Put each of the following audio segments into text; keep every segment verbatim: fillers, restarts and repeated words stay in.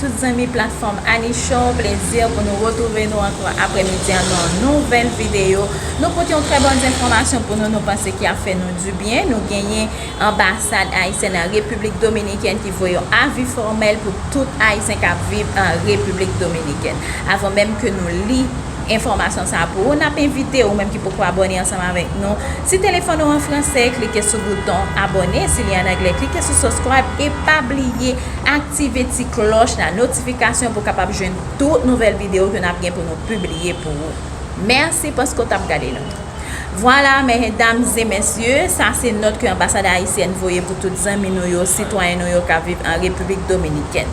Tout zanmi platfòm Annie Show, plezi pou nou retwouve nou ankò aprèmidi an nan yon nouvèl videyo. Nou pote yon trè bòn enfòmasyon pou nou, nou panse ki ap fè nou dibyen. Nou genyen anbasad ayisyèn an Repiblik Dominikèn ki voye yon avi fòmèl pou tout Ayisyen k ap viv an Repiblik Dominikèn. Avan menm ke nou li enfòmasyon sa a pou ou, n ap envite ou menm ki poko abòne ansanm avèk nou. Si telefòn ou an fransè, klike sou bouton abòne. Si li an anglè, klike sou subscribe. E pa bliye aktive ti klòch la, notifikasyon, pou w kapab jwenn tout nouvèl videyo ke n ap gen pou nou pibliye pou ou. Mèsi paske w t ap gade nou. Vwala, medam e mesye, sa se nòt ke anbasad ayisyèn voye pou tout zanmi nou yo, sitwayen nou yo k ap viv an Repiblik Dominikèn.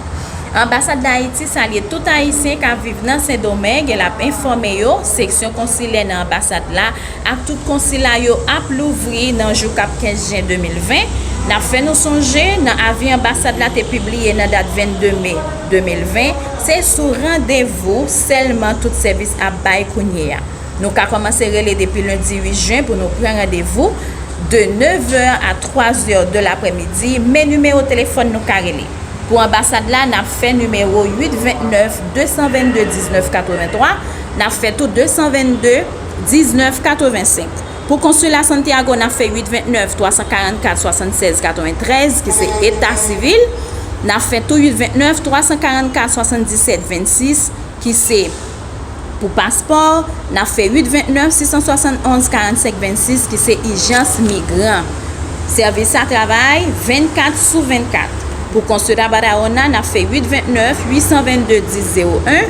Anbasad Dayiti salye tout Ayisyen k ap viv nan Sendomeng e l ap enfòme yo, seksyon konsilè nan anbasad la ak tout konsila yo ap louvri nan jou k ap kenz jen de mil ven. N ap fè nou sonje, nan avi anbasad la te pibliye nan dat vennde me de mil ven, se sou randevou sèlman tout sèvis ap bay kounye a. Nou ka kòmanse rele depi lendi uit jen pou nou pran randevou de nevè a twazè de laprèmidi, men nimewo telefòn nou ka rele. Pou anbasad la, n ap fè nimewo uit vennèf de san vennde diznèf katrevenntwa, n ap fè tou de san vennde diznèf katrevensenk. Pou konsila Santiago, n ap fè uit vennèf twa san karannkat swasannsèz katreventrèz, ki se eta sivil. N ap fè tou uit vennèf twa san karannkat swasanndisèt vennsis, ki se pou paspò, n ap fè uit vennèf sis san swasannonz karannsenk vennsis, ki se ijans migran. Sèvis a travay vennkat sou vennkat. Pou konsila Barahona, n ap fè uit vennèf uit san vennde dis zewo en,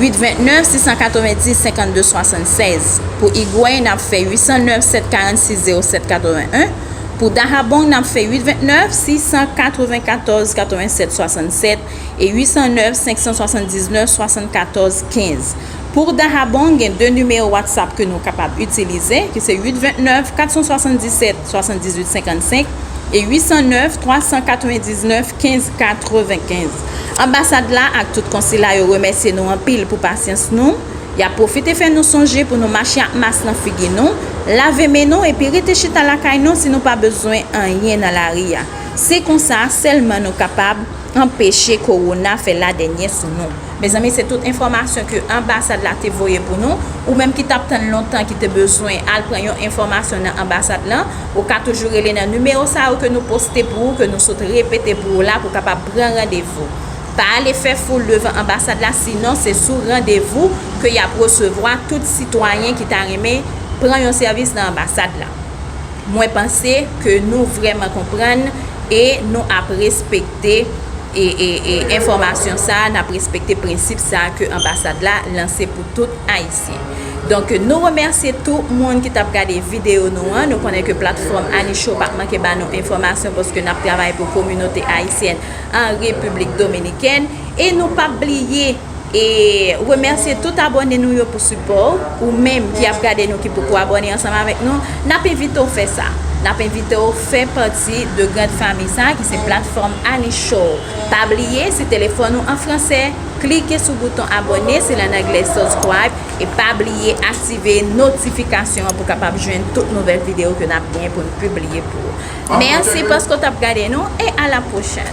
uit vennèf sis san katrevenndis senkannde swasannsèz. Pou Higüey, n ap fè uit san nèf sèt karannsis zewo sèt katreven en. Pou Dajabón, n ap fè uit vennèf sis san katrevenkatòz katrevensèt swasannsèt e uit san nèf senk san swasanndiznèf swasannkatòz kenz. Pou Dajabón, gen de nimewo WhatsApp ke nou kapab itilize, ki se uit vennèf kat san swasanndisèt swasanndizuit senkannsenk e uit san nèf twa san katrevendiznèf kenz katrevenkenz. Anbasad la ak tout konsila yo remèsye nou anpil pou pasyans nou. Y ap pwofite fè nou sonje pou nou mache ak mas nan figi nou, lave men nou epi rete chita lakay nou si nou pa bezwen anyen nan lari a. Se konsa sèlman nou kapab anpeche kowona fè ladènye sou nou. Mezanmi, se tout enfòmasyon ke anbasad la te voye pou nou. Ou menm ki t ap tann lontan, ki te bezwen al pran yon enfòmasyon nan anbasad lan, ou ka toujou rele nan nimewo sa yo ke nou poste pou ou, ke nou sot repete pou ou la, pou w kapab pran randevou. Pa ale fè foul devan anbasad la, sinon se sou randevou ke y ap resevwa tout sitwayen ki ta renmen pran yon sèvis nan anbasad la. Mwen panse ke nou vrèman konprann e nou ap respekte e, e, e enfòmasyon sa a, n ap respekte prensip sa a ke anbasad la lanse pou tout Ayisyen. Donk, nou remèsye tout moun ki t ap gade videyo nou an. Nou konnen ke platfòm Annie Show p ap manke ba nou enfòmasyon paske n ap travay pou kominote ayisyèn an Repiblik Dominikèn. E nou p ap bliye e remèsye tout abòne nou yo pou sipò. Ou menm ki ap gade nou ki poko abòne ansanm avèk nou, n ap envite w fè sa. N ap envite w fè pati de grand fami sa ki se platfòm Annie Show. Pa bliye, si telefòn ou an fransè, klike sou bouton abòne, se l an anglè subscribe, e pa bliye aktive notifikasyon an pou kapab jwenn tout nouvèl videyo ke n ap gen pou n pibliye pou ou. Mèsi paske w t ap gade nou e a la pwochèn.